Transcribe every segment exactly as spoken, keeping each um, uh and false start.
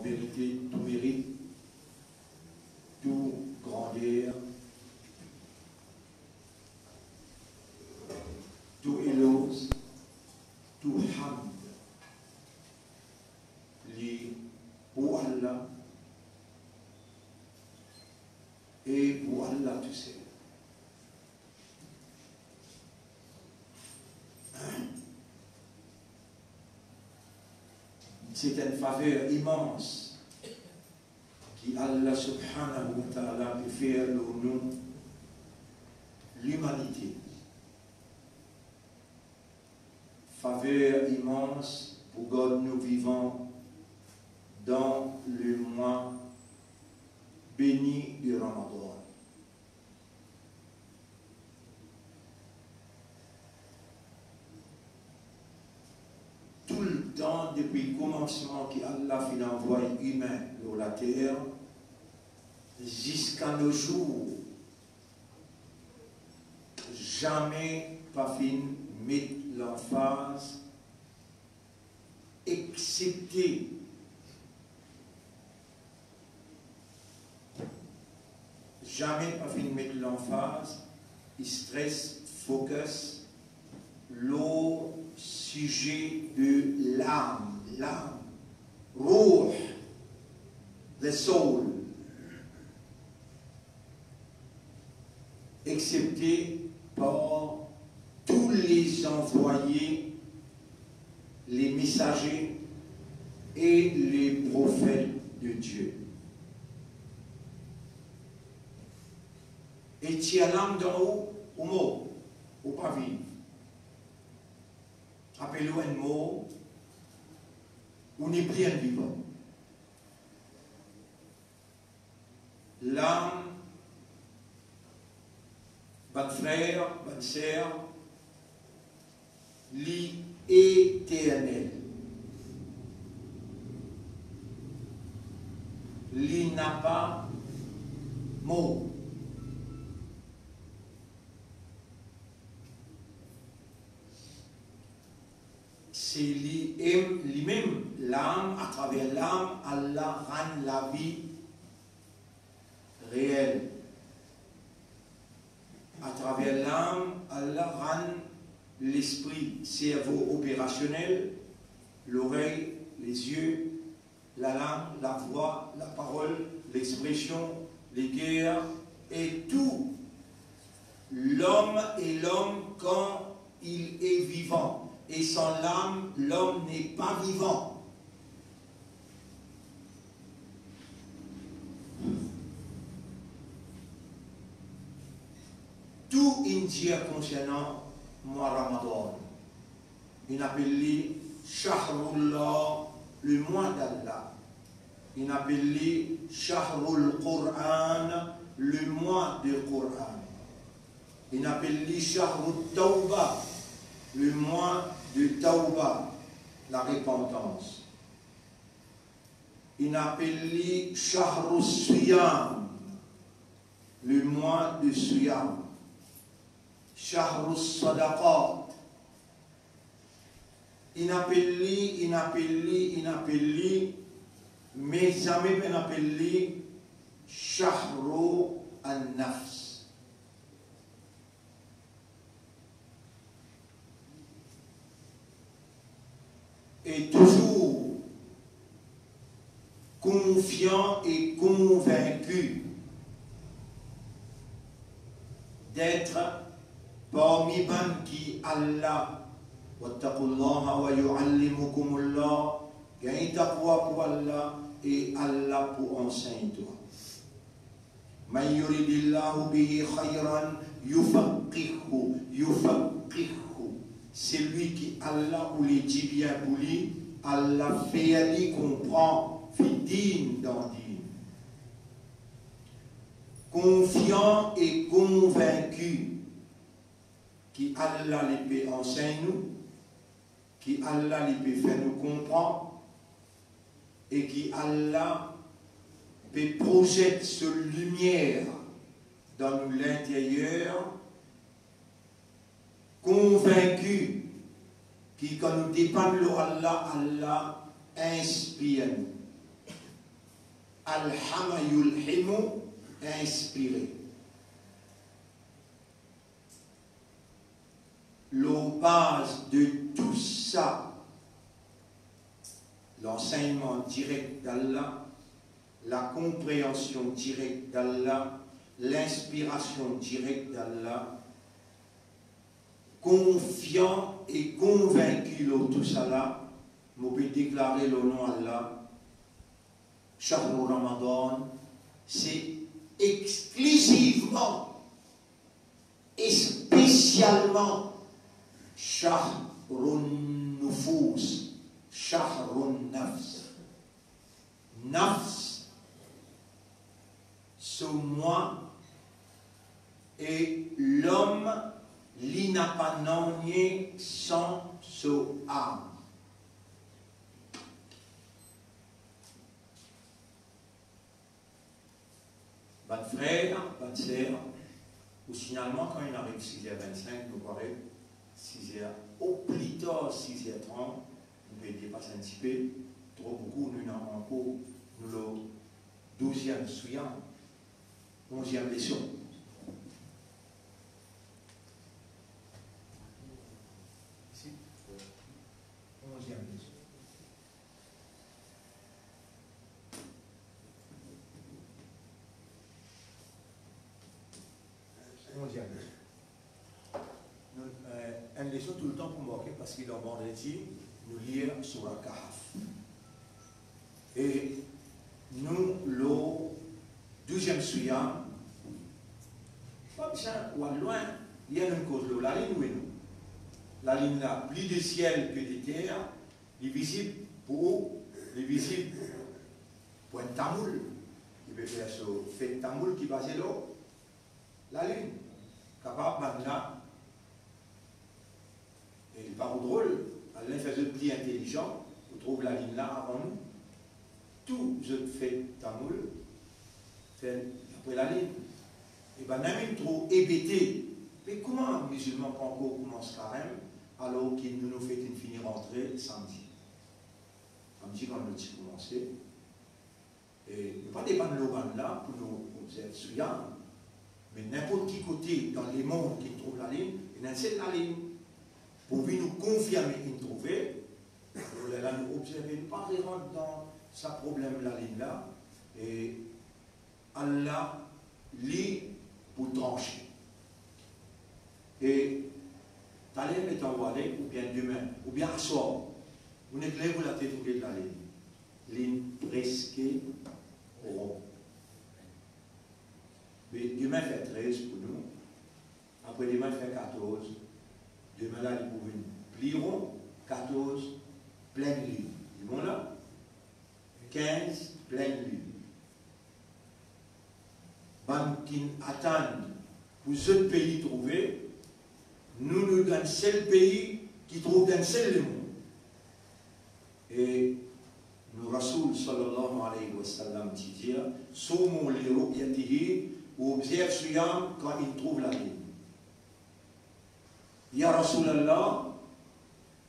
Verite, tou merit, tou grander, tou eloz, tou hamd, li pou Allah e pou Allah tousel. C'est une faveur immense ki Allah subhanahu wa ta'ala pe fer lor nou, limanite. Faver imans pou gard nou vivan dan lemwa beni de Ramadan. Toultan, depi komansman ki Allah finn anvway imin lor later, ziska no zour, zame pa finn met lanfaz, exepte, zame pa finn met lanfaz, stres, focus, lor size de lam, lam, ruh, the soul, exepte par tous les envoyés, les messagers et les prophètes de Dieu. E tir lam dan ou, ou mor, ou pa viv. Apel ou enn mor, ou nepli enn vivan. Lam, bann frer, bann ser, li eternel. Li napa mor. Se li, e limem, lam, atraver lam, Allah rann lavi reel. Atraver lam, Allah rann lespri, servo operasionel, lorey, lezie, lalang, lavwa, laparol, lexpresion, leker e tou. L'homme est l'homme quand il est vivant, et sans l'âme, l'homme n'est pas vivant. Tou inn dir konsernan mwa Ramadan. Inn apel li Shahrullah, le mois d'Allah. Inn apel li Shahrul Qur'an, le mois de Qur'an. Inn apel li Shahrut Tawba, le mois de Tawba, la repantans. Inn apel li Shahrus Siyam, le mois de Siyam. Shahrus Sadaqat. Inn apel li, inn apel li, inn apel li, me zame pa'nn apel li Shahru an-Nafs. E touzour konfian e konvinki d'être parmi bann ki Allah, wattaqullaha wa yuallimukumullah, gagn takwa pou Allah e Allah pou ansegn twa. Man yuridillahu bihi khayran yufaqqihhu, yufaqqihhu. Selwi ki Allah oule dibien pou li, Allah fer li konpran, fi din dan din. Konfian e konvinki ki Allah li pe ansegn nou, ki Allah li pe fer nou konpran, e ki Allah pe prozet so limier dan nou linteryer, konvinki ki kan nou depann lor Allah, Allah inspir nou. Alhama yulhimu, inspire. Lor baz de tou sa, lansegnman direk d'Allah, lakonpreansion direk d'Allah, linspirasion direk d'Allah, konfian e konvinki lor tousala, mo pe deklare lor nom Allah, Shahru Ramadan, se exklizivman e spesialman Shahrun Nufus, Shahrun Nafs. Nafs, so mwa, e lom, li napa nanye san so am. Bann frer, bann ser, ou signalman, kan inn ariv siz er vennsink, nou pou aret siz er, o pli tar siz er trant, nou pe depas enn tipe, tro boukou, nou ena ankor, nou lor douziem siyam, onziem leson. Isi, onziem leson. Onziem leson. Nou, eh, enn leson toultan pou marke, parski dan vandredi, nou lir Soura Kahf. E nou lor douziem siyam, pa bizin al lwin, ler nou koz lor lalinn, wi non? Lalinn la, pli de siel ke de ter, li vizib pou ou, li vizib pou enn tamoul ki pe fer so fet tamoul ki baze lor lalinn. Kapav bann la, e li pa pou drol, Allah inn fer zot pli intelizan pou trouv lalinn la avan nou. Tou zot fet tamoul fer dapre lalinn. E bann la mem tro ebete, me kouma mizilman pa ankor koumans karem, alor ki nou, nou fet inn fini rantre samdi? Samdi, kan nou ti koumanse, e nou pa depann lor bann la pou nou obzerv siyam. Me ninport ki kote dan lemond ki nou trouv lalinn, ena enn sel lalinn. Pourvi nou konfirme inn trouve, alor lerla nou obzerve, nou pa rerant dan sa problem lalinn la, e Allah li pou transe. E taler, letan ou ale, oubien demin, oubien aswar, ou nek lev ou latet, ou get lalinn, linn preske ron. Me demin fer trez pou nou, apre demin fer katorz, demin la li pou vinn pli ron, katorz, plenn linn. Li bon la? Kinz, plenn linn. Bann ki'nn atann pou zot pei trouve, nou, nou dan enn sel pei ki trouv dan enn sel lemond. E nou Rasoul sallallahu alayhi wa sallam ti dir, "Sumu li ru'yatihi", ou obzerv siyam kan inn trouv lalinn. Ya Rasoul Allah,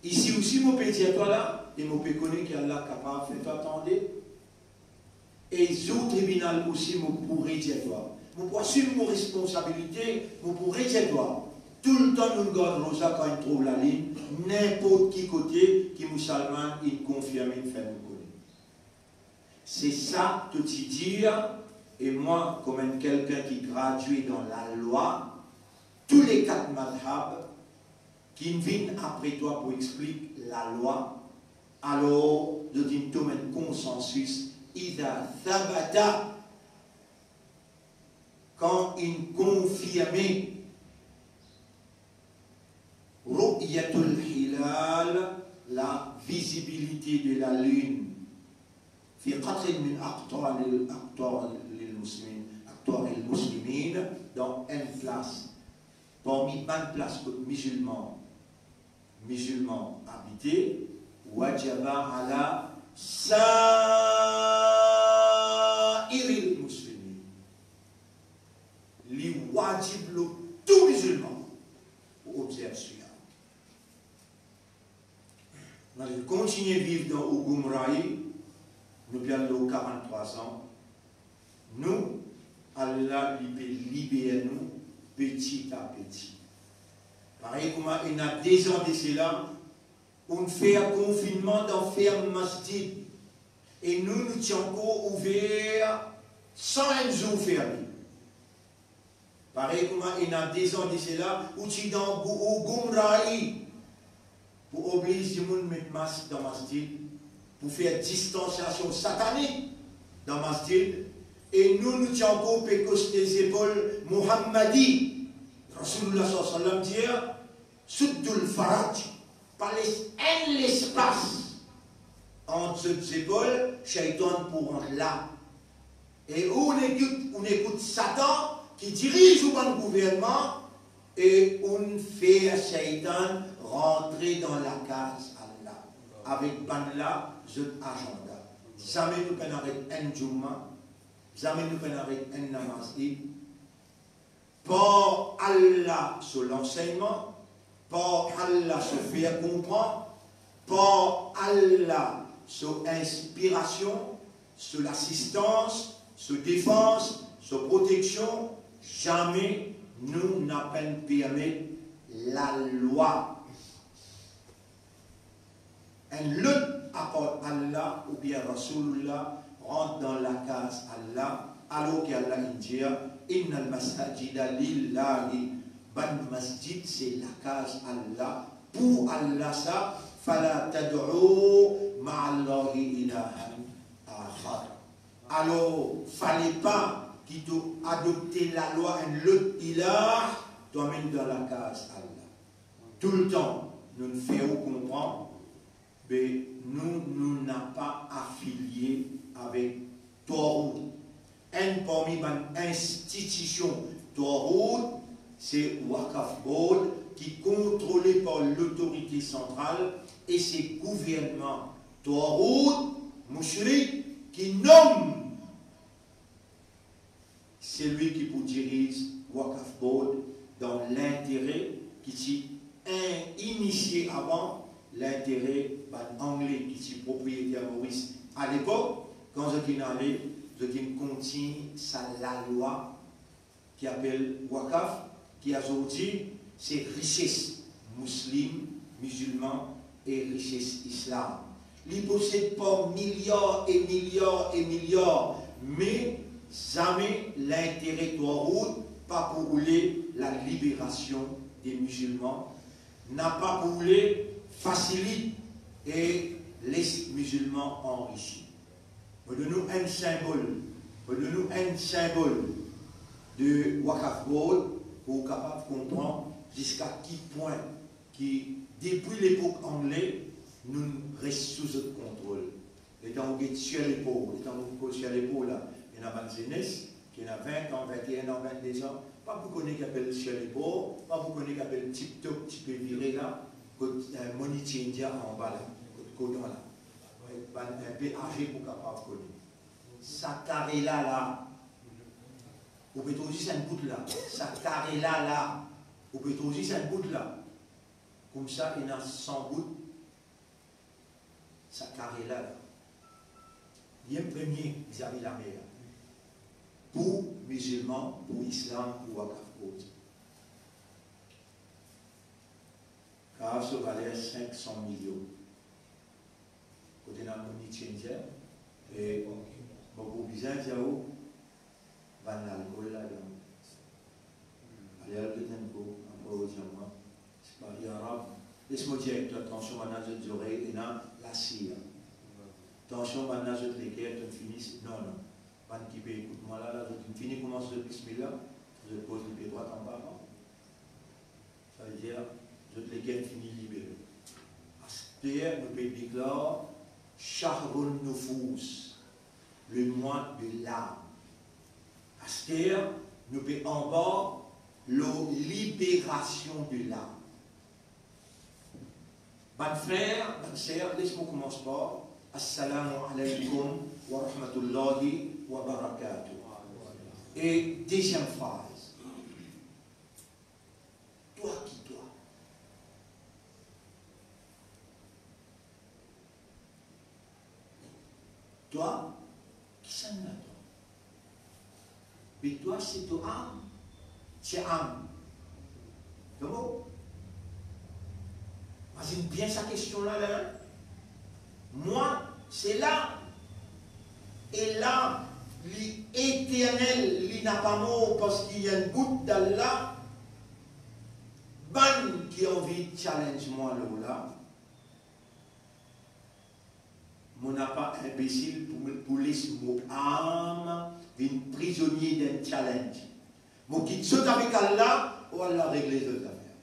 isi osi mo pe dir twa la, e mo pe kone ki Allah kapav fer twa tande. E zour tribinal osi mo pou redir twa. Mo pou asim mo responsabilite, mo pou redir twa. Toultan nou gard roza kan inn trouv lalinn, ninport ki kote ki Mousselman inn konfirme, inn fer nou kone. Se sa to ti dir, e mwa, kouma enn kelkenn ki gradie dan lalwa, tou le kat madhab ki vinn apre twa pou explik lalwa, alor zot inn tom enn konsansis, iza thabata, kan inn konfirme, ru'yatul hilal, la visibilité de la lune, fi qatrin min aqtaril, aqtaril muslimin, aqtaril muslimin, dan enn plas, parmi bann plas kot mizilman, mizilman abite, wajaba ala sairil muslimin. Li wajib lor tou mizilman pou obzerv siyam. Nou kontigne viv dan Oughoum Rahi, nou pe al lor karant-trwa an, Nou, Allah li pe liber nou peti a peti. Parey kouma ena de zan de sela, ou'nn fer konfinnman dan ferm masjid, e nou, nou ti ankor ouver san enn zour ferme. Parey kouma ena de zan de sela, ou ti dan gou-, ou Gumrahi, pou obliz dimoun met mask dan masjid, pou fer distansiasion satanik dan masjid, e nou, nou ti ankor pe koste zepol Mohammadi. Rasoulullah sallallahu alayhi wa sallam dir, "Suddul faraj", pa les enn lespas ant zot zepol, Shaytan pou rant la. E ou'nn ekout, ou'nn ekout Satan ki diriz ou bann gouvernman, e ou'nn fer Shaytan rantre dan lakaz Allah avek bannla zot azanda. Zame nou pena ret enn Jumma, zame nou pena ret enn namaz Eid. Par Allah so lansegnman, par Allah so fer konpran, par Allah so inspirasion, so lasistans, so defans, so proteksion, zame nou napa permet lalwa enn lot apar Allah oubien Rasoulullah rant dan lakaz Allah, alor ki Allah inn dir, "Innal masajida lillahi", bann masjid se lakaz Allah, pou Allah sa, "fala tad'u ma'allahi ilahan akhar". Alor, fale pa ki to adopte lalwa enn lot ilah, to amenn dan lakaz Allah. Toultan, nou fer ou konpran, be nou, nou napa afilie avek Twaghut. Enn parmi bann institision Twaghut, se Waqf Board ki kontrole par lotorite santral e se gouvernman Twaghut, mushrik, ki nom selwi ki pou diriz Waqf Board dan lintere ki ti in-, inisie avan, lintere bann Angle ki ti propriyeter Moris alepok. Kan zot inn ale, zot inn kontign sa lalwa ki apel Waqf, ki azordi se rises mouslime, mizilman e rises islam. Li posed par miliar e miliar e miliar, me zame lintere Twaghut pa pou roule laliberasion de mizilman, napa pou roule fasilit e les mizilman anrisi. Mo donn ou enn sinbol, mo donn ou enn sinbol de Waqf Board pou ou kapav konpran ziska ki pwin ki depi lepok Angle, nou res sou zot kontrol. Letan ou get Shirley Port, letan ou koz Shirley Port la, ena bann zenes ki ena vin an, vinte-enn an, vinte-de an, pa pou kone ki apel Shirley Port, pa pou kone ki apel Tip Top, ti pe vire la, kot, eh, money changer anba la, kot Kodan la. Bann inpe aze pou kapav kone. Sa kare la la, ou pe trouv zis enn bout la. Sa kare la la, ou pe trouv zis enn bout la. Koumsa ena san bout sa kare la la. Li enn premie vizavi lamer. Pou mizilman, pou islam, pou Waqf Board. Kar so valer sink san milion. Kot ena money changer, e mo pou bizin dir ou, bann lalkol ladan. Ale al get enn kou, apre ou dir mwa, se pa, ya Rab, les mo dir ek twa, atansion, bann la zot zorey ena lasir. Atansion, bann la zot leker, to fini, non, non. Bann ki pe ekout mwa la, la, zot finn fini koumans zot bismillah, zot poz lipie drwat anba, non? Savedir, zot leker fini libere. Aster, nou pe deklar Shahrun Nufus, lemwa de larm. Aster, nou pe anbark lor liberasion de larm. Bann frer, bann ser, les mo koumans par, Assalamu alaykum wa rahmatullahi wa barakatuh. E deziem fraz, twa ki twa? Twa, kisannla twa? Mais toi, c'est ton âme. C'est âme. C'est bon? Imazinn bien sa kestion la, la, hein? Moi, c'est l'âme. E lam, li eternel, li napa mor, parski li enn bout dan lam. Bann ki anvi challenge mwa lor la, mo napa inbesil pou, pou les mo am vinn prizonie dan enn challenge. Mo kit zot avek Allah, ou Allah regle zot zafer.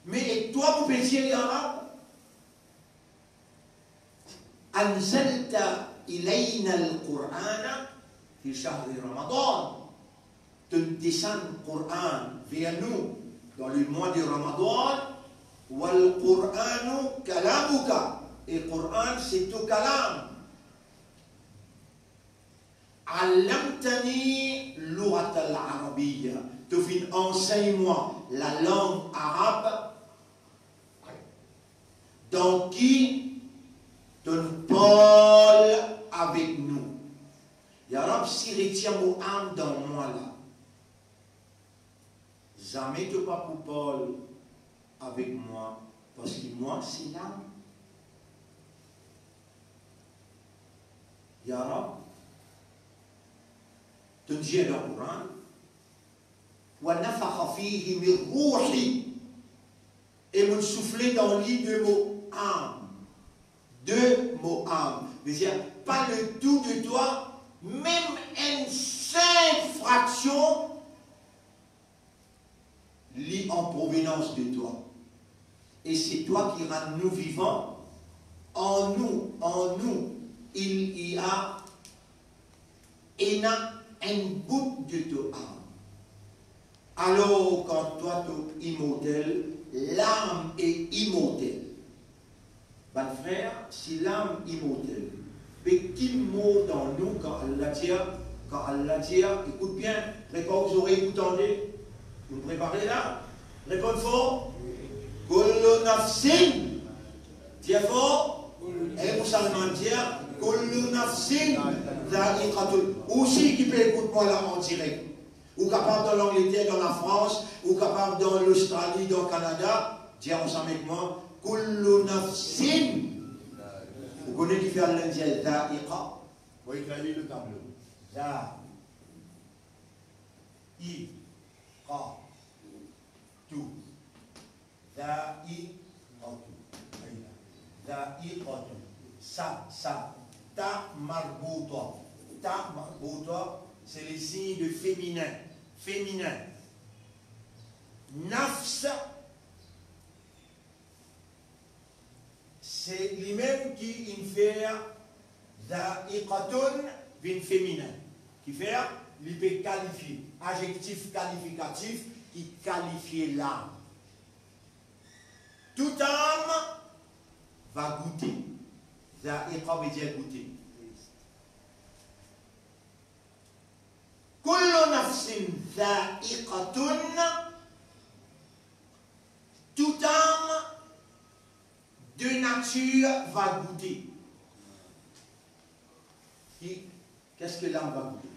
Me ek twa, mo pe dir, ya Rab, anzalta ilayna al-Qur'ana fi shahri Ramadan. To desann Qur'an ver nou dan lemwa de Ramadan. Wal Qur'anu kalamuka. E Qur'an, se to kalam. Allamtani lughatal arabiyya. To finn ansegn mwa lalang arab. Dan ki to'nn parl avek nou. Ya Rab, si retir mo am dan mwa la, zame to pa pou parl avek mwa, parski mwa se lam. Ya Rab, to'nn dir dan Qur'an, wa nafakha fihi min ruhi. E mo'nn soufle dan li de mo am. De mo am. Vedir, pa le tou de twa, mem enn sinp fraksion, li an provenans de twa. E se twa ki rann nou vivan. An nou, an nou, il y a, ena enn bout de to am. Alor, kan twa to imortel, lam e imortel. Bann frer, si lam imortel, be ki mor dan nou kan Allah dir, kan Allah dir, ekout bien, prepar ou zorey pou tande. Nou prepare la? Reponn for. Kullu nafsin. Dir for. E Moussalman dir, kullu nafsin dha'iqatul. Ou osi ki pe ekout mwa la an direk. Ou kapav dan Langleter, dan Lafrans, ou kapav dan Lostrali, dan Kanada, dir ansam ek mwa, kullu nafsin. Ou kone kifer Allah dir dha'iqa? Mo ekrir li lor tablo. Dha, i, qa, tu. Dha'iqatu. Dha'iqatu. Sa, sa. Ta marbuta. Ta marbuta, c'est le signe de féminin. Féminin. Nafs, se limem ki inn fer dha'iqatun vinn feminin. Kifer? Li pe kalifie, adjektif kalifikatif ki kalifie lam. Tout âme va goûter. Dha'iqa vedir goute. Kullu nafsin dha'iqatun. Tout âme de nature va goûter. Qui, qu'est-ce que l'âme va goûter?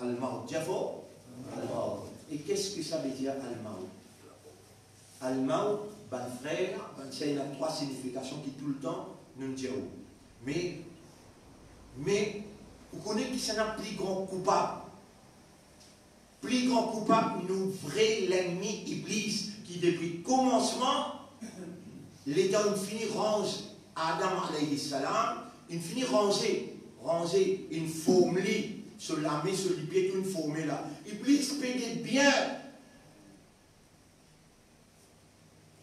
Al-mawt. Dir for? Al-mawt. Et qu'est-ce que ça veut dire, al-mawt? Al-mawt, bann frer, bann ser, ena trwa signifikasion ki toultan nou dir ou. Me, me, ou kone kisannla pli gran koupab? Pli gran koupab, nou vre lennmi Iblis, ki depi komansman, letan inn fini ranz Adam alayhi salam, inn fini ranze, ranze, inn form li, so lame, so lipie, tou inn forme la. Iblis pe get bien.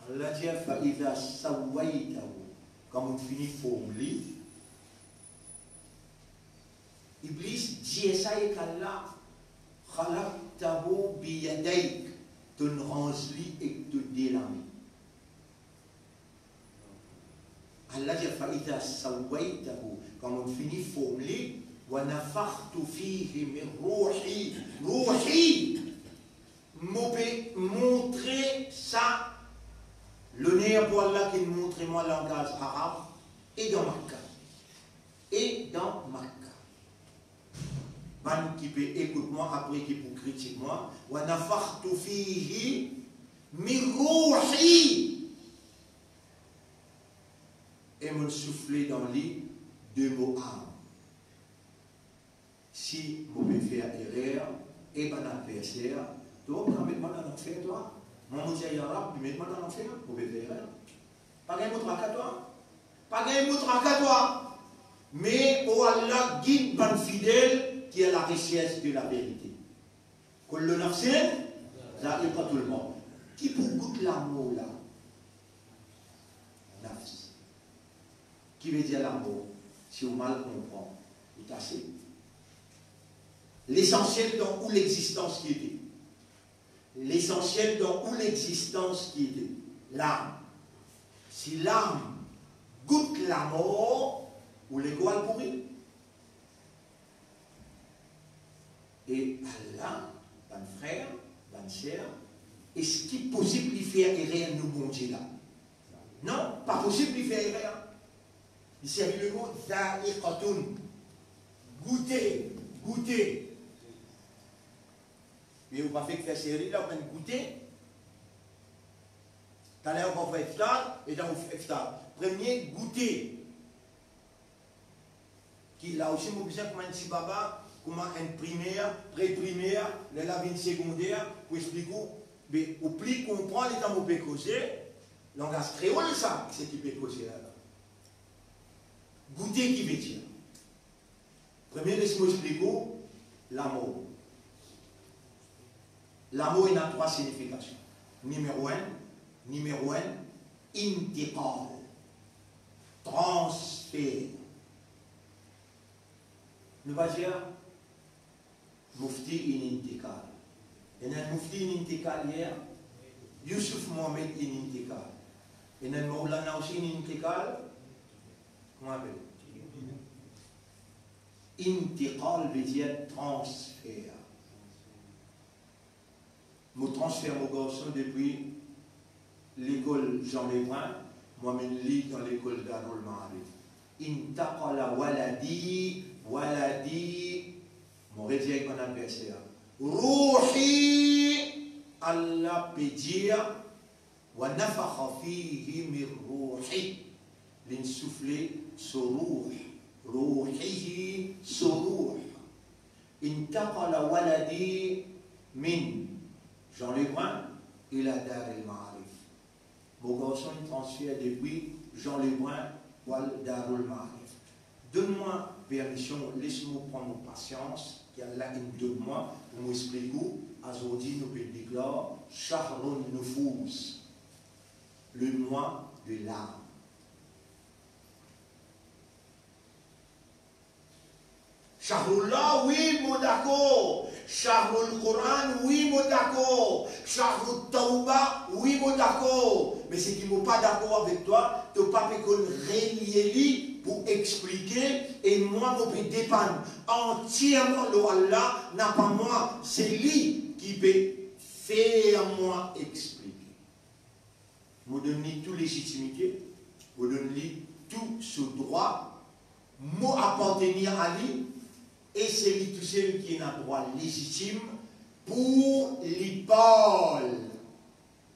Allah dir, fa idha sawwaytahu, kan mo'nn fini form li, Iblis dir sa ek Allah, khalaqtahu biyadayk, to'nn ranz li ek to de lame. Allah dir, fa idha sawwaytahu, kan mo'nn fini form li, wa nafakhtu fihi min ruhi, ruhi, mo pe montre sa, loner pou Allah ki montre mwa langaz arab, e dan Makka. E dan Makka. bann ki pe ekout mwa apre ki pou kritik mwa, wa nafakhtu fihi min ruhi, e mo'nn soufle dan li de mo am. Si mo pe fer erer, e bann adverser, twa, ou pa met mwa dan lanfer, twa. Mwa, mo dir, ya Rab, li met mwa dan lanfer, mo pe fer erer. Pa gagn mo traka, twa. Pa gagn mo traka, twa. Me, o Allah, gid bann fidel ki a la resers de la verite. Kullu nafsin za'iqatul maut. Ki pou gout lamor la? Nafs. Ki vedir lamor? Si ou mal konpran, ou tase. Lesansiel dan ou lexistans ki ete. Lesansiel dan ou lexistans ki ete. Lam. Si lam gout lamor, ou lekor al pouri. E Allah, bann frer, bann ser, eski posib li fer erer nou Bondie la? Non, pa posib li fer erer. Li servi lemo za'iqatun. Goute, goute. Me ou pa fek fer seri la, ou finn goute. Taler ou pa fer iftar, e dan ou fer iftar. Premie, goute. Ki la osi mo bizin kouma enn ti baba, kouma enn primer, pre-primer, lerla vinn segonder, pou explik ou, be ou pli konpran letan mo pe koze, langaz kreol sa, seki pe koze la la. Goute ki vedir? Premie, les mo explik ou lamor. Lamor ena trwa signifikasion. Nimero enn, nimero enn, intiqal. Transfer. Nou pa dir, mufti inn intikal. Ena enn mufti inn intikal yer, Youssouf Mohamed inn intikal. Ena enn Maulana osi inn intikal. Kouma apel? Intikal vedir transfer. Mo transfer mo garson depi lekol Jean Lebrun, mo amenn li dan lekol Darul Maarif. Intaqala waladi, waladi, mo redir ek bann adverser. Ruhi, Allah pe dir, wa nafakha fihi min ruhi. Linn soufle so ruh, ruhihi, so ruh. Intaqala waladi min Jean Lebrun ila Daril Maarif. Mo garson inn transfer depi Jean Lebrun pou al Darul Maarif. Donn mwa permision, les mo pran mo pasians ki Allah inn donn mwa pou mo explik ou, azordi nou pe deklar Shahrun Nufus, le mois de l'âme. Shahrullah, wi, mo dakor. Shahrul Quran, wi, mo dakor. Shahrut Tauba, wi, mo dakor. Me seki mo pa dakor avek twa, to pa pe konn relie li pou explike, e mwa mo pe depann antierman lor Allah, napa mwa, se li ki pe fer mwa explike. Mo donn li tou lezitimite, mo donn li tou so drwa, mo apartenir a li, e se li tousel ki ena drwa lezitim pou li parl,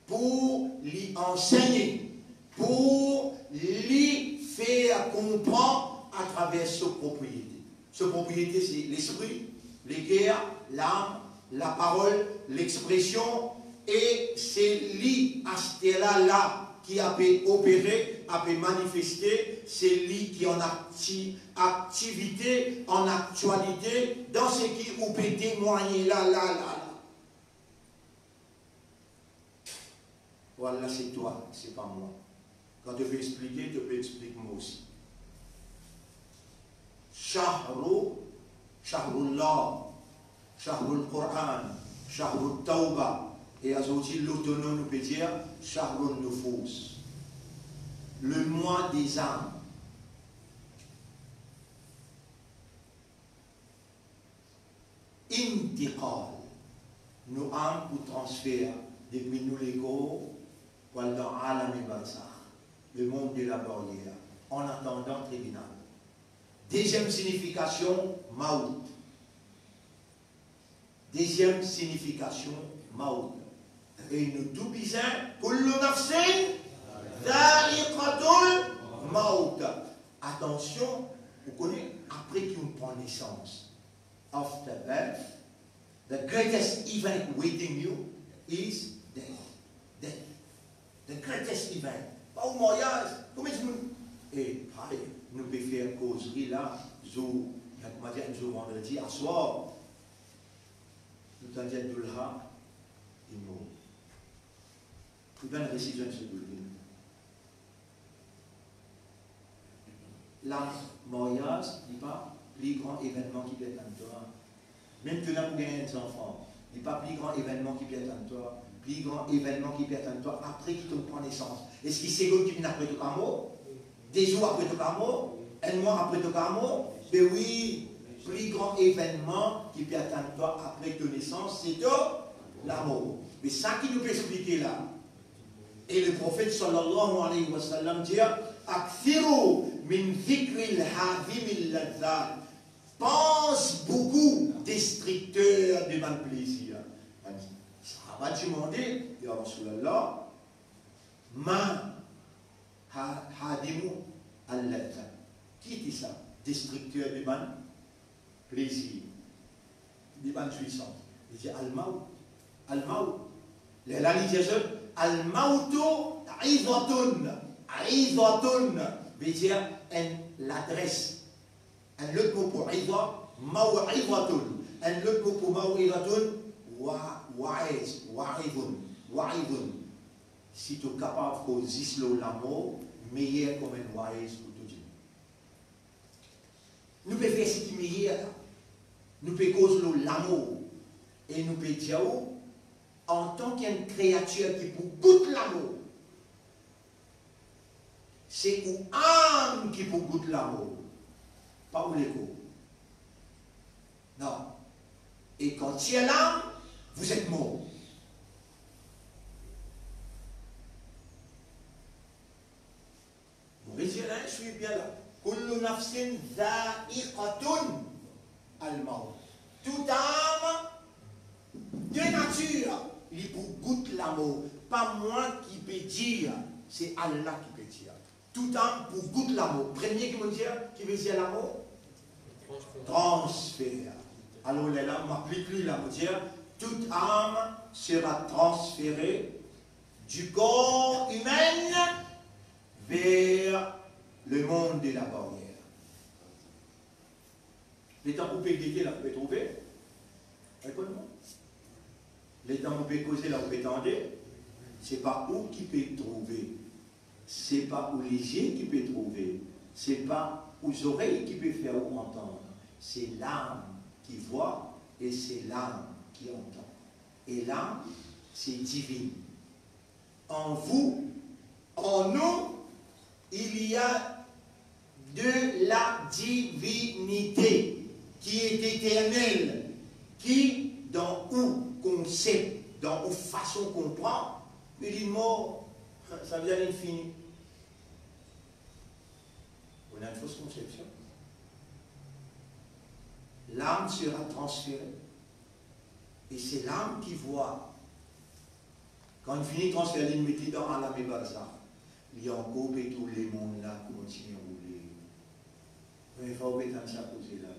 pou li ansegne, pou li fer konpran atraver so propriete. So propriete, se lespri, leker, lam, laparol, lexpresion, e se li aster la la ki ape opere, ape manifeste, se li ki an akti-, aktivite, an aktialite, dan seki ou pe temwagne la, la, la, la. Wallah, se twa, se pa mwa. Kan to pe explike, to pe explik mwa osi. Shahru, Shahrullah, Shahrul Quran, Shahrut Tauba, e azordi lor to nom nou pe dir Shahrun Nufus, le mois des âmes. Intiqal, nou am pou transfer depi nou lekor pou al dan alame barzakh, le monde de la barrière, en attendant tribinal. Deziem signifikasion, maout. Deziem signifikasion maout. E nou tou bizin, kullu nafsin dha'iqatul maout. Atansion, ou kone, apre ki ou pran nesans, after birth, the greatest event waiting you is death. Death. The greatest event. Pa ou maryaz, konbien dimoun? E, ay, nou pe fer kozri la, zour, kouma dir, enn zour vandredi aswar, nou tann dir Abdoulha, li mor. Li pa'nn resi zwenn so boul. La, maryaz, li pa pli gran evennman ki pe atann twa. Mem ki ou ena pou gagn enn zanfan, li pa pli gran evennman ki pe atann twa. Pli gran evennman ki pe atann twa, apre ki to pran nesans. Eski segonn ki vinn apre to kapav mor? De zour apre to kapav mor? Enn mwa apre to kapav mor? Be wi, pli gran evennman ki pe atann twa apre to nesans, se to lamor. Me sa ki nou pe explike la, e Leprofet sallallahu alayhi wa sallam dir, "Akthiru min dhikril hadhimil ladhdhat." Pans boukou destrikter de bann plezir. Bann sahaba ti demande, "Ya Rasoulullah, ma ha-, hadhimu al-ladhdhat?" Ki ti sa destrikter de bann plezir, de bann zwisans? Li dir, "Al-maut, al-maut." Lerla li dir zot, "Al-mautu idhatun." Idhatun ve dir enn ladres. Enn lot mo pou idha, maw'idhatun. Enn lot mo pou maw'idhatun, wa-, waiz, wa'idhun, wa'idhun. Si to kapav koz zis lor lamor, meyer kouma enn waiz pou tou dimoun. Nou pe fer seki meyer la. Nou pe koz lor lamor. E nou pe dir ou, antan ki enn kreatir ki pou gout lamor, se ou am ki pou gout lamor, pa ou lekor. Non. Et quand tire l'âme, vous êtes mort. Mo rezime la, swiv bien la. Kullu nafsin dha'iqatul maut. Tout am, de natir, li pou gout lamor. Pa mwa ki pe dir, se Allah ki pe dir. Tout am pou gout lamor. Premie ki mo dir, ki ve dir lamor? Transfer. Alor, lerla, mo aplik li la, mo dir, toute âme sera transférée du corps humain vers le monde de la barrière. Letan ou pe gete la, ou pe trouve? Reponn mwa. Letan ou pe koze la, ou pe tande? Se pa ou ki pe trouve. Se pa ou lizie ki pe trouve. Se pa ou zorey ki pe fer ou antann. C'est l'âme qui voit et c'est l'âme qui entend. Et l'âme, c'est divine. En vous, en nous, il y a de la divinité qui est éternelle, qui, dans ou concept, dans ou fason konpran, li mor, sa ve dir li fini. On a une fausse conception. L'âme sera transférée. Et c'est l'âme qui voit. Kan li fini transfer, li met li dan alame barzakh, li ankor pe trouv lemond la kontigne roule. Premie fwa ou pe tann sa koze la.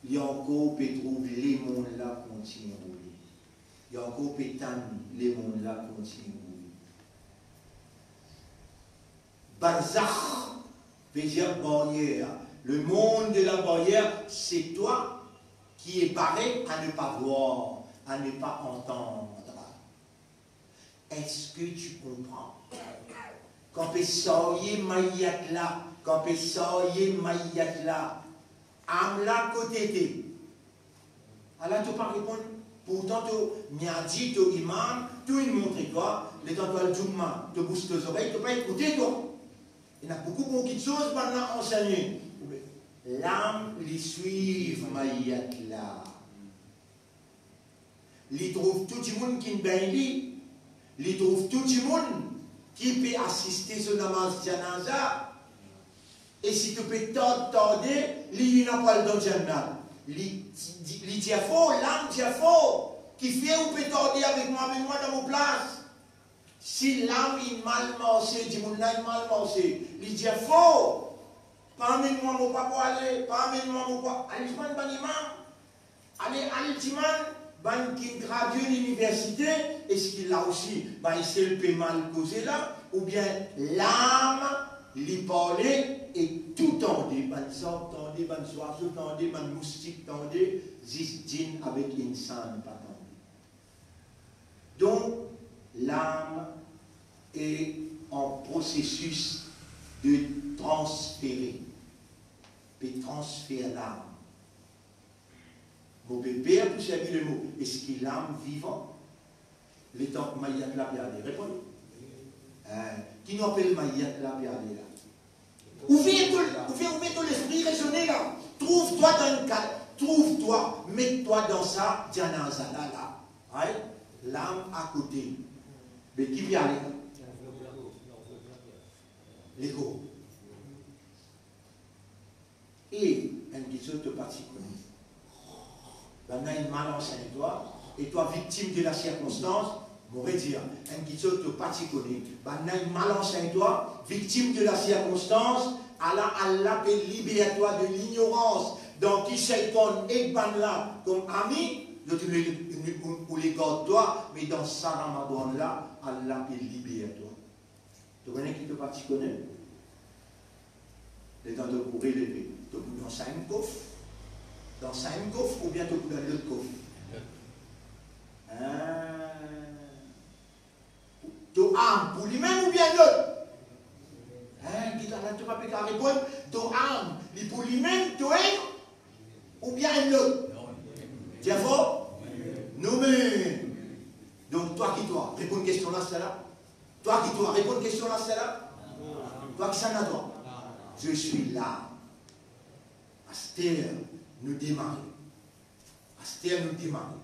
Li ankor pe trouv lemond la kontigne roule. Li ankor pe tann lemond la kontigne roule. Barzakh ve dir barrière. Le monde de la barrière, c'est toi qui es barré à ne pas voir, à ne pas entendre. Est-ce que tu comprends? Kan pe sarye mayat la, kan pe sarye mayat la, am la kote te? Ala to pa reponn. Pourtan to miadi, to imam, tou inn montre twa, letan to al djouma, to bous to zorey, to pa ekoute twa. Ena boukou bon kitsoz bann la ansegne. Lam li swiv mayat la. Li trouv tou dimoun ki inn begn li. Li trouv tou dimoun ki pe asiste so namaz janaza. E si to pe tard, tarde, li ena pou al dan jannat. Li, li, li dir for, lam dir for, kifer ou pe tarde avek mwa, amenn mwa dan mo plas. Si lam inn mal marse, dimoun la inn mal marse, li dir for, pa amenn mwa, mo pa pou ale, pa amenn mwa, mo pa, al dimann bann imam, ale, al dimann bann ki inn gradie liniversite, eski la osi bann sel pe mal koze la, oubien lam li parle e tou tande, bann zab tande, bann zwazo tande, bann moustik tande, zis djinn avek insan pa tande. Donk, lam e an prosesis de transfere, pe transfer lam. Mo pe per pou servi lemo, eski lam vivan? Letan mayat la pe ale, reponn. Eh, ki nou apel mayat la pe ale la? Ouver to, ouver, ouver to lespri rezone la. Trouv twa dan enn ka, trouv twa, met twa dan sa janaza la, la. Ay, lam akote. Be ki pe ale la? Lekor. E enn kiksoz to pa ti kone. Bannla inn mal ansegn twa, e twa viktim de la sirkonstans, mo redir, enn kiksoz to pa ti kone. Bannla inn mal ansegn twa, viktim de la sirkonstans, ala Allah pe liber twa de lignorans dan ki Seytan ek bannla kom ami, zot oule, oule gard twa, me dan sa Ramadan la, Allah pe liber twa. To kone ki to pa ti kone? Letan to pou releve, to pou dan sa enn kof, dan sa enn kof, oubien to pou dan lot kof? Ah. To am pou limem oubien lot? Hein, ki to, la to pa pe kapav reponn, to am, li pou limem, to enn, oubien enn lot? Dir for? Noumem. Donk, twa ki twa, reponn kestion la, sela. Twa ki twa, reponn kestion la, sela. Twa ki sa la, twa? Je suis là. Aster, nou demare. Aster, nou demare.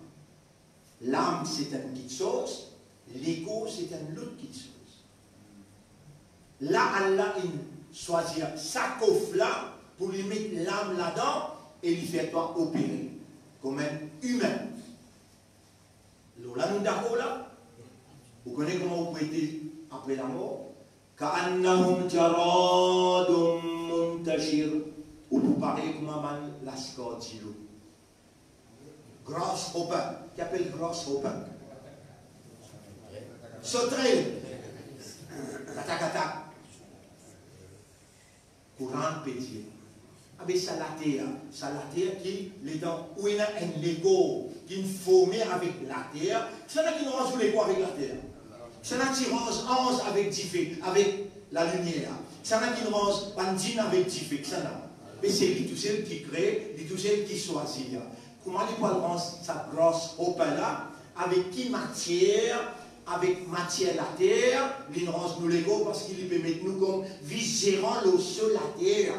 Lam, se enn kiksoz, lekor, se enn lot kiksoz. La, Allah inn swazir sa kof la pou li met lam ladan e li fer twa opere kom enn imin. Lor la, nou dakor la? Ou kone kouma ou pou ete apre lamor? Ka'annahum jaradun muntashir. Ou pou parey kouma bann laskar dilo. Grasshopper. Ki apel grasshopper? Sotrel. Katak, katak. Koran pe dir, abe sa later, sa later ki, letan ou ena enn lekor ki forme avek later, kisannla ki ranz ou lekor avek later? Kisannla ki ranz anz avek dife, avek lalimier? Kisannla ki ranz bann djinn avek dife? Kisannla? Me se li tousel ki kree, li tousel ki swazir. Kouma li pou al ranz sa grasshopper la? Avek ki matier? Avek matier later, li ranz nou lekor, parski li pe met nou kom vis-zeran lor so later.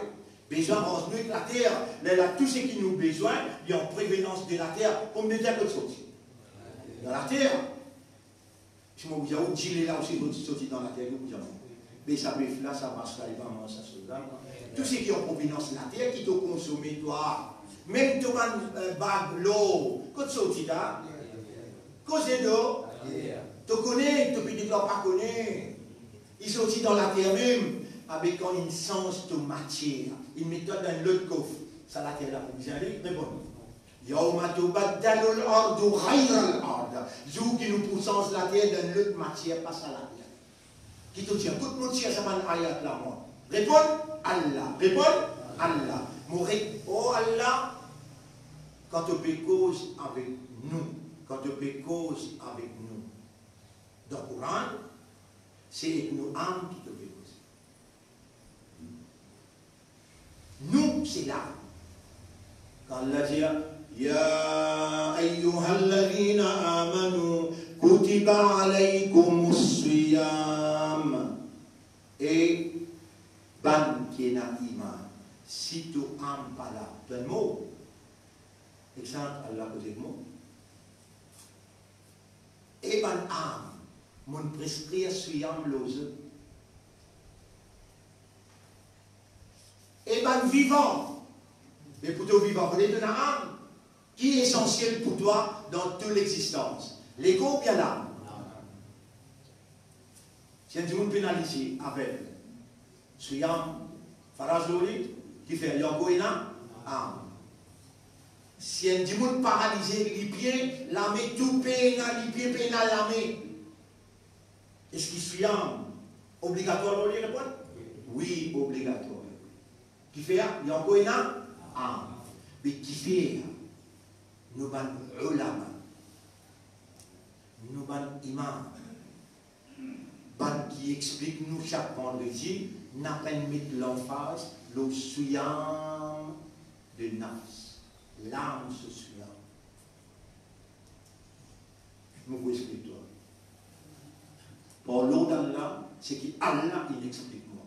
Bezwin ranz nou ek later, lerla tou seki nou bezwin, li an provenans de later. Pomdeter kot sorti? Dan later. Si mo pou dir ou, dile la osi sorti dan later, ki pou dir mwa? Be sa bef la, sa vas la, li pa manz sa soz la. Tou seki an provenans later ki to konsome twa. Mem to bann, eh, bag lor, kot sorti la? Koze lor? To kone, to pe deklare pa kone. Li sorti dan later mem, abe kan inn sanz to matier, inn met twa dan enn lot kof, sa later la pou bizin ale, reponn. Yawma tubaddalul ardu ghayral ard. Zour ki nou pou sanz later dan lot matier, pa sa later. Ki to dir, kot mo tir sa bann ayat la mwa? Reponn, Allah. Reponn, Allah. Mo re-, o Allah, kan to pe koz avek nou, kan to pe koz avek nou dan Koran, se ek nou am ki to pe koze. Nou, se la. Kan Allah dir, ya ayyuhalladhina amanu, kutiba alaykumus siyam. E bann ki ena iman, si to am pa la, to enn mor. Ek sa, Allah koze ek mor. E bann am, mo'nn preskrir siyam lor zot. E bann vivan, Me pou to vivan, fode to ena am ki esansiel pou twa dan to lexistans, lekor oubien lam? Si enn dimoun penalize avek siyam faraz lor li, kifer? Li ankor ena am. Si enn dimoun paralize, lipie, lame, tou pena lipie, pena lame, eski siyam obligatwar lor li? Reponn, wi, obligatwar. Kifer? Li ankor ena am. Me kifer nou bann ulama, nou bann imam, bann ki explik nou sak vandredi, napa enn met lanfaz lor siyam de nafs, lam so siyam? Mo pou explik twa. Par lord Allah, seki Allah inn explik mwa.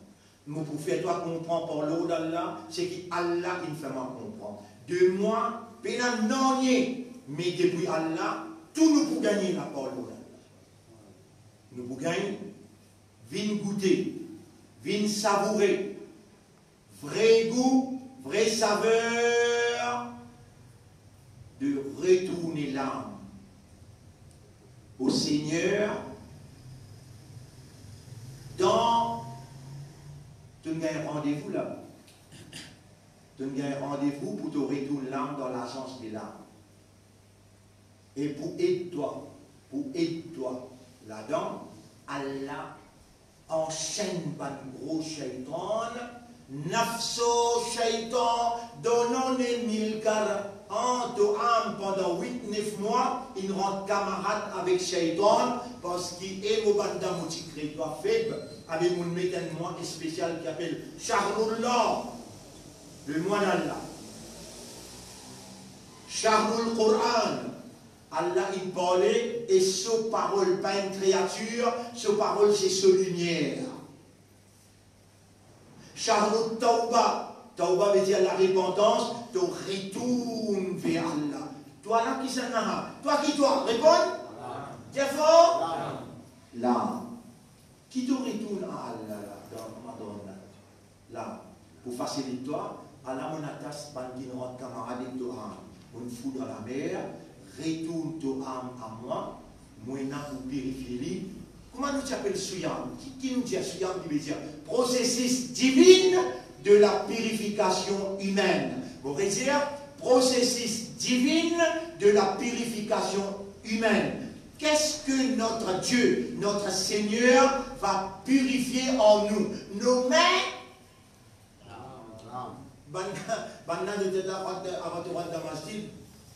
Mo pou fer twa konpran par lord Allah, seki Allah inn fer mwa konpran. De mwa, pena nanye, me depi Allah, tou nou pou gagne la par lord Allah. Nou pou gagn vinn goute, vinn savoure vre gou, vre saver de retourne lam o Segner dan, to'nn gagn randevou la. To'nn gagn randevou pou to retourn lam dan lazans de lam. E pou ed twa, pou ed twa ladan, Allah ansenn bann gro sheytan, nafso sheytan, donn enn milkar an to am pandan wit, nef mwa, inn rant kamarad avek sheytan, parski e mo bann dam mo ti kre twa feb, abe mo'nn met enn mwa espesial ki apel Shahrullah, lemwa d'Allah. Shahrul Quran, Allah inn parle e so parol pa enn kreatir, so parol se so limier. Shahrut Tawba, Tawba vedir larepantans, to retourn ver Allah. Twa la, kisannla? Twa ki twa? Reponn. Dir for. Lam. Ki to retourn a Allah la, dan Ramadan la. La, pou fasilit twa, ala mo'nn atas bann kinn rant kamarad ek to am, mo'nn fou dan lamer, retourn to am a mwa, mo ena pou pirifie li. Kouma nou ti apel siyam? Ki, ki nou dir siyam? Ki vedir prosesis divin de la purification humaine. Mo redir, prosesis divin de la purification humaine. Qu'est-ce que notre Dieu, notre Seigneur va purifier en nous? Nos mains. Bann, bann la, de, de, avan, avan to rant dan masjid,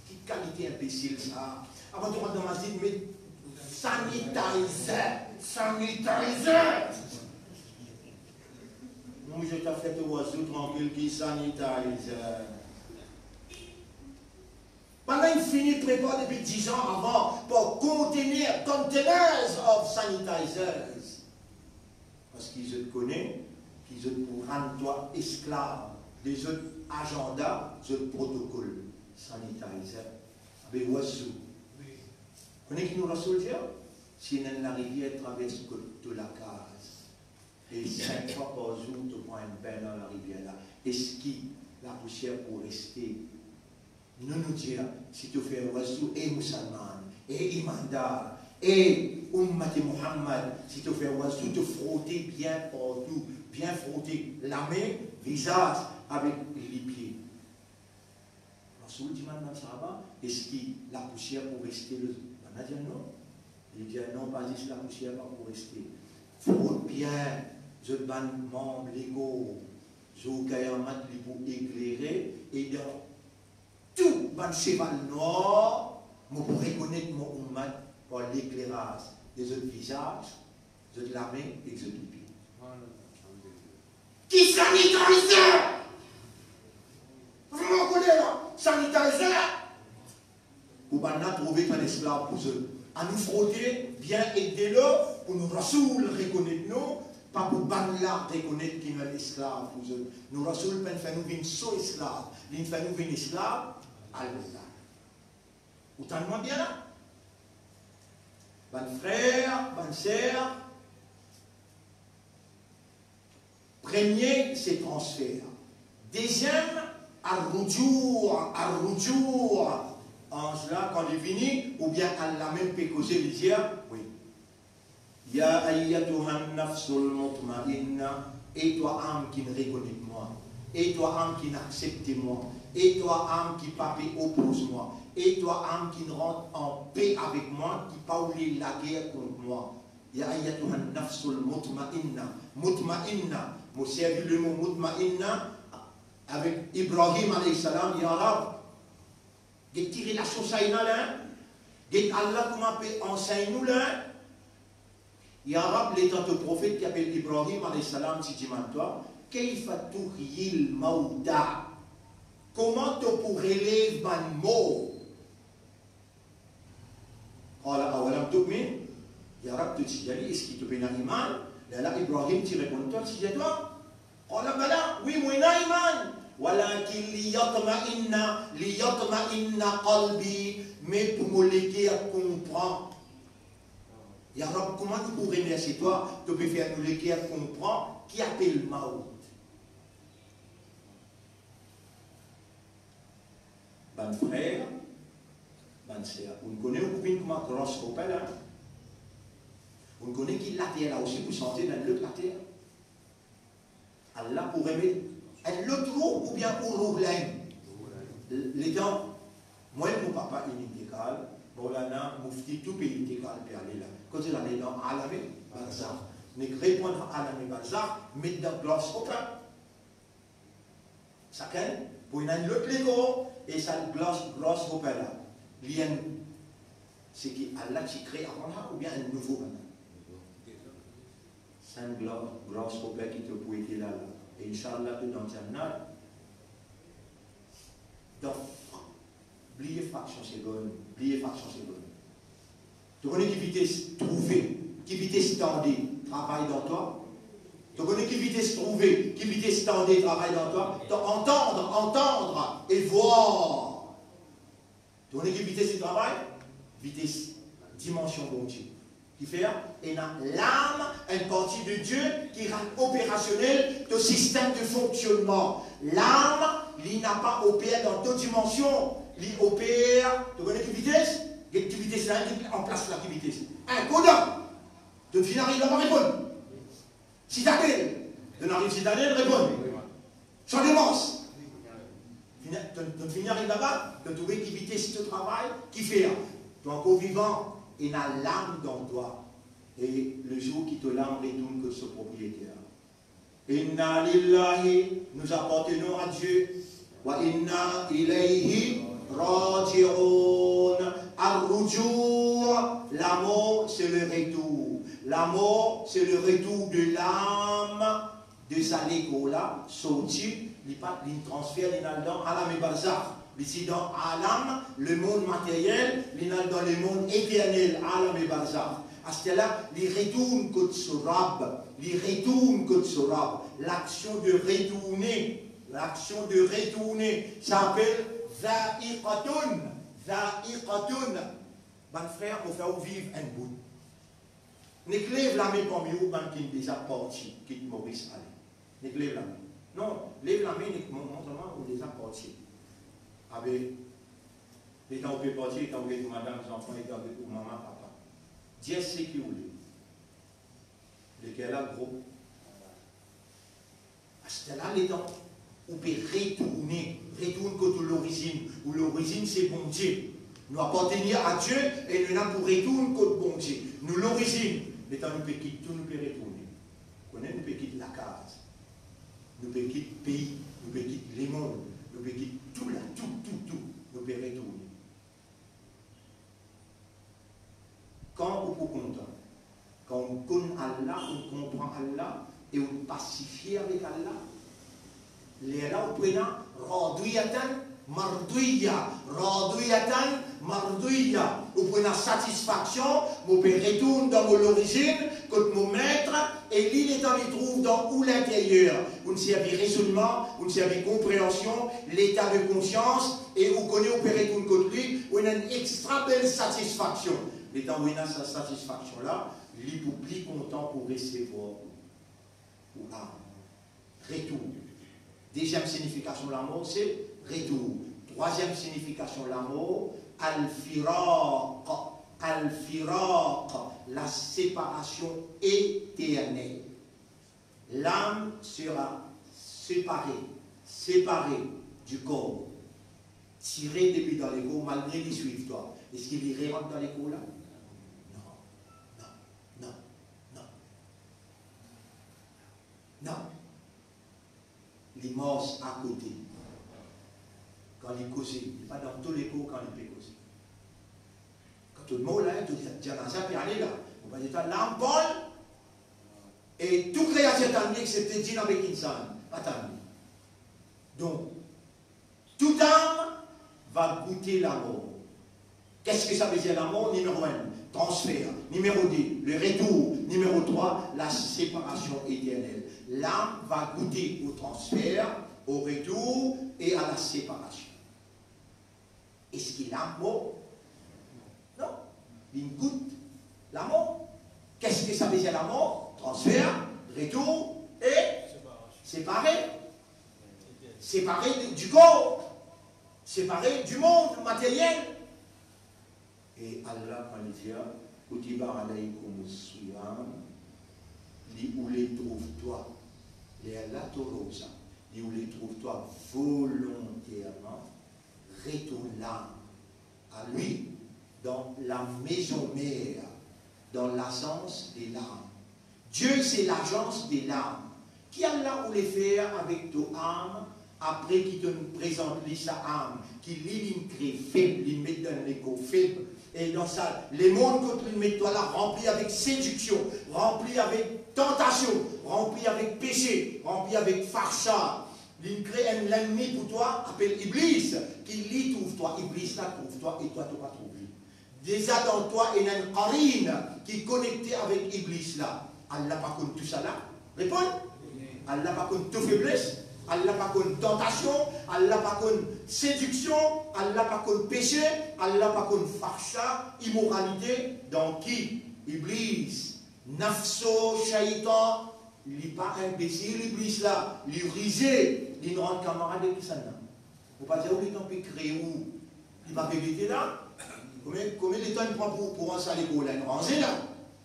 ki kalite inbesil sa? Avan to rant dan masjid, met sanitizer, sanitizer. Mwa, mo ti a fer to wazou trankil ki sanitizer. Bann la inn fini prepar depi diz an avan par container, containers of sanitizers. Parski zot kone ki zot pou rann twa esklav de zot aganda, zot protokol. Sanitizer. Abe wazou. Kone ki nou Rasoul dir? Si ena enn larivier travers kot to lakaz, e sink fwa par zour to pran enn bin dan larivier la, eski lapousier pou reste? Nou, nou dir, si to fer wazou, e mousalman, e imandar, e oummate Muhammad, si to fer wazou, to frote bien partou, bien frote lame, vizaz avek lipie. Rasoul dimann bann sahaba, eski lapousier pou reste lor zot? Bann la dir non. Li dir non, pa zis lapousier pa pou reste. Frot bien zot bann manb lekor, zour Kiyamat li pou eklere, e dan tou bann seval nwar, mo pou rekonet mo oummat par lekleraz de zot vizaz, zot lame ek zot lipie. Ki sanitizer? Vremem koler la, sanitizer. Pou bann la trouve enn esklav pou zot. Anou frote bien ek delo pou nou Rasoul rekonet nou, pa pou bann la rekonet ki nou enn esklav pou zot. Nou Rasoul pa'nn fer nou vinn so esklav, li fer nou vinn esklav Allah. Ou tann mwa bien la? Bann frer, bann ser, premie, se transfer. Deziem, Ar-rujuu, ar-rujuu. Anz la, kan li vini, oubien Allah mem pe koze, li dir, wi. Ya ayyatuhan nafsul mutmainna, e twa am ki'nn rekonet mwa, e twa am ki'nn aksepte mwa, e twa am ki pa pe opoz mwa, e twa am ki'nn rant anpe avek mwa, ki pa oule lager kont mwa. Ya ayyatuhan nafsul mutmainna, mutmainna, mo servi lemo mutmainna avek Ibrahim alayhis salam, ya Rab, get ki relasion sa ena la, hein? Get Allah kouma pe ansegn nou la, hein? Ya Rab, letan to profet ki apel Ibrahim alayhis salam ti dimann twa, kayfa tuhyil mauta? Kouma to pou relev bann mor? Qala awalam tu'min? Ya Rab, to ti dir li, eski to pena iman? Lerla Ibrahim ti reponn twa, ti dir twa, Qala bala, wi, mo ena iman. Walakin liyatma'inna, liyatma'inna qalbi, me pou mo leker konpran. Ya Rab, kouma nou pou remersie twa, to pe fer nou leker konpran ki apel maout. Bann frer, bann ser, ou'nn kone ou pou vinn kouma grasshopper la, hein? Ou'nn kone ki later la osi pou sanze dan lot later. Allah pou remet enn lot rou oubien ou rou la inn. Letan mwa ek mo papa inn intekal, Maulana Mufti tou pei intekal pe ale la. Kot li ale? Dan alame barzakh. Nek reponn alame barzakh, met dan grasshopper. Sakenn pou ena enn lot lekor, e sa grass, grasshopper la, li enn, seki Allah ti kre avan la, oubien enn nouvo bann? Sa enn gra-, grasshopper ki to pou ete la la. E inshallah, to dan Jannat. Dan, bliye fraksion segonn, bliye fraksion segonn. To kone ki vites trouve, ki vites tande travay dan twa? To kone ki vites trouve, ki vites tande travay dan twa? To entendre, entendre et voir. To kone ki vites li travay? Vites dimansion Bondie. Kifer ena lam, enn parti de Dieu ki rann operasionel to sistem de fonksionnman. Lam, li napa oper dan to dimansion, li oper, to kone ki vites? Get ki vites la, get an plas la, ki vites? Enn kou dan, to finn ariv laba, reponn. Sitadel, to ariv Sitadel, reponn. Champ de Mars. Fini, to, to fini ariv laba, to trouve ki vites to travay, kifer to ankor vivan, ena lam dan twa. E lezour ki to lam retourn kot so propriyeter. Inna lillahi, nous appartenons à Dieu. Wa inna ilayhi raji'un. Ar-rujuu, la mort, c'est le retour. La mort, c'est le retour de l'âme de sa lekor la, sorti, li pa, li transfer, li al dan alame barzakh. Li ti dan alam, lemond materyel, li al dan lemond eternel, alame barzakh. Aster la, li retourn kot so Rab, li retourn kot so Rab. L'action de retourner, l'action de retourner, sa apel dha'iqatun, dha'iqatun. Bann frer, mo fer ou viv enn bout. Nek lev lame parmi ou bann ki deza parti, kit Moris ale. Nek lev lame. Non, lev lame, nek mo-, mont mwa ou deza parti. Abe, letan ou pe parti, letan ou get madam, zanfan, letan ou get ou mama, papa. Dir seki ou le. Leker la gro? Aster la, letan ou pe retourne, retourn kot ou lorizinn. Ou lorizinn se Bondie. Nou apartenir a Die e nou ena pou retourn kot Bondie. Nou lorizinn, letan nou pe kit tou, nou pe retourne. Kone, nou pe kit lakaz, nou pe kit pei, nou pe kit lemond, nou pe kit tou la, tou, tou, tou, nou pe retourne. Kan ou pou kontan? Kan ou konn Allah, ou konpran Allah e ou pasifie avek Allah. Lerla ou pou ena radiyatan mardiyya, radiyatan mardiyya. Ou pou ena satisfaksion, mo pe retourn dan mo lorizinn, kot mo met, e li letan li trouv dan ou linteryer, ou servi rezonnman, ou servi konpreansion, leta de konsians, e ou kone ou pe retourn kot li, ou ena enn extra bel satisfaksion. Letan ou ena sa satisfaksion la, li pou pli kontan pou resevwar ou. Ou a retourn. Deziem signifikasion lamor, se retour. Trwaziem signifikasion lamor, al-firaq. Al-firaq, la séparasion éternel. L'âme sera séparée, séparée du corps, tirée depi dan lekor, malgre li swiv twa. Eski li rerant dan lekor la? Non, non, non, non. Non. Li mars akote. Kan li koze, li pa dan to lekor kan li pe koze. Kan to mor la, to djanaza pe ale la. Ou pa dir twa, "L'âme vole." E tou kreatir tann li, exsepte djinn avek insan, pa tann li. Donk, tout âme va goute lamor. Qu'est-ce que ça veut dire, la mort? Numéro un, transfert. Numéro deux, le retour. Numéro trois, la séparation éternelle. L'âme va goûter au transfert, au retour et à la séparation. Est-ce que l'âme mort? Non. Li gout lamor. Qu'est-ce que ça veut dire, la mort? Transfert, retour et séparé. Séparé de, du corps. Séparé du monde matériel. E Allah, kan li dir, "Kutiba alaykumus siyam", li oule trouv twa, lerla to roza, li oule trouv twa volonterman, retourn l'âme à lui, dans la maison mère, dans l'agence de l'âme. Dieu, c'est l'agence de l'âme. Ki Allah oule fer avek to am, apre ki to'nn prezant li sa am, ki li, li'nn kre feb, li'nn met dan lekor feb, e dan sa lemond kot li'nn met twa la, ranpli avek sediksion, ranpli avek tantasion, ranpli avek pese, ranpli avek fahsha, li'nn kre enn lennmi pou twa, apel Iblis, ki li trouv twa, Iblis la trouv twa, e twa to pa trouv li. Deza dan twa ena enn qarin ki konekte avek Iblis la. Allah pa konn tousala? Reponn. Allah pa konn to febles? Allah pa konn tantasion? Allah pa konn sediksion? Allah pa konn pese? Allah pa konn fahsha, imoralite? Dan ki? Iblis. Nafso shaytan, li pa inbesil, Iblis la, li rize, li rant kamarad ek kisannla. Ou pa dir ou letan pe kre ou, li pa pe gete la. Konbien, konbien letan li pran pou, pou ranz sa lekor la, li ranze la.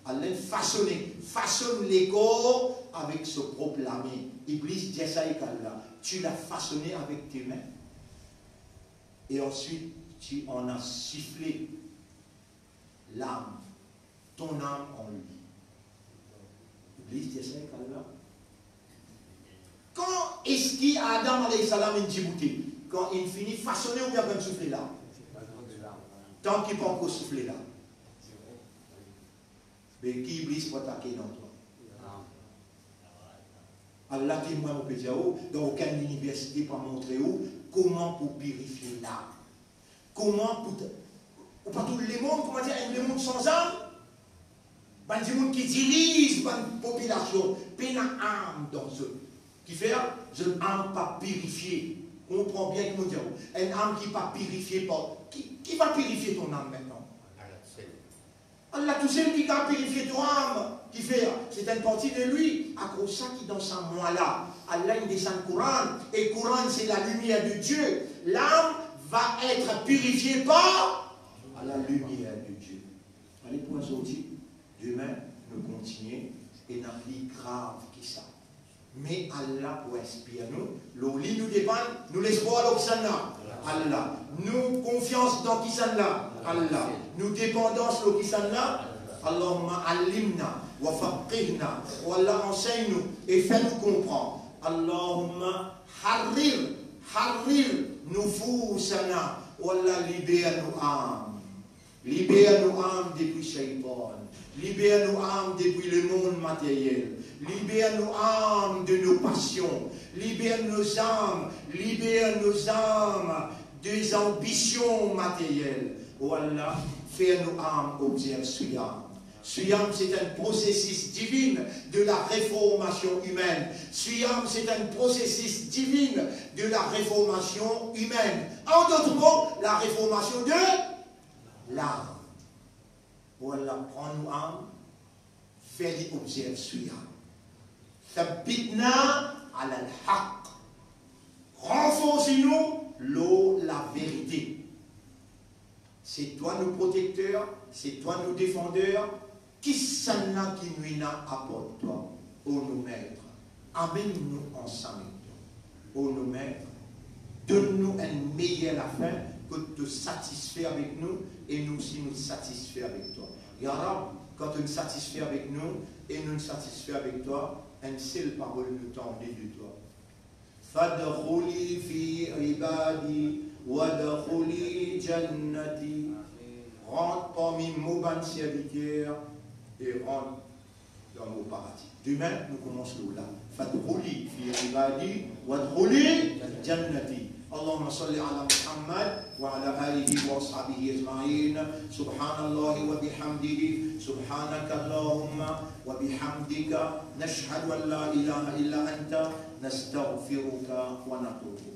Allah fasone, fasonn lekor avek so prop lame. Iblis dir sa ek Allah, tu l'as façonné avec tes mains. Et ensuite, tu en as sifflé l'âme, ton âme en lui. Iblis dir sa ek Allah. Kan eski Adam alayhi salam inn diboute? Kan inn fini fasone oubien kan inn soufle la? Tan ki pankor soufle la. Be ki Iblis pou atake dan twa? Allah temwin, mo pe dir ou, dan okenn liniversite pa montre ou kouma pou pirifie lam. Kouma pou t-, ou pa trouv lemond, kouma dir, enn lemond san zam? Bann dimoun ki diriz bann popilasion, pena am dan zot. Kifer? Zot am pa pirifie. Konpran bien ki mo dir ou. Enn am ki pa pirifie pa, ki, ki va pirifie ton am mintnan? Allah tousel ki kapav pirifie to am. Kifer? C'est une partie de lui. Akoz sa ki dan sa mwa la, Allah inn desann Koran. Et Koran, c'est la lumière de Dieu. L'âme va être purifiée par la lumière de Dieu. Ale pou azordi, demin nou kontinie, ena pli grav ki sa. Me Allah pou inspir nou, lor li nou depann, nou lespwar lor kisannla? Allah. Nou konfians dan kisannla? Allah. Nou depandans lor kisannla? Allahumma allimna wa faqqihna. O Allah, ansegn nou e fer nou konpran. Allahumma harrir, harrir nufusana. O Allah, liber nou am. Liber nou am depi shaytan. Liber nou am depi lemond materyel. Liber nou am de nos passions. Liber nos âmes. Liber nos âmes des ambitions matérielles. O Allah, fer nou am obzerv siyam. Siyam, c'est un processus divin de la réformation humaine. Siyam, c'est un processus divin de la réformation humaine. En d'autres mots, la réformation de lam. O Allah, pran nou am, fer li obzerv siyam. Thabbitna alal haqq. Ranforsi nou lor laverite. Se twa nou protekter, se twa nou defander. Kisannla ki nou ena apar twa, o nou Met? Amenn nou ansam ek twa, o nou Met. Donn nou enn meyer lafin, kot to satisfe avek nou e nou osi nou satisfe avek twa. Ya Rab, kan to satisfe avek nou e nou satisfe avek twa, enn sel parol nou tande de twa: Fadkhuli fi ibadi wadkhuli jannati. Rant parmi mo bann serviter e rant dan mo paradi. Demin, nou koumans lor la. Fadkhuli fi ibadi wadkhuli jannati. اللهم صل على محمد وعلى آله وأصحابه أجمعين. سبحان الله وبحمده. سبحانك اللهم وبحمدك. نشهد أن لا إله إلا أنت. نستغفرك ونتوب إليك.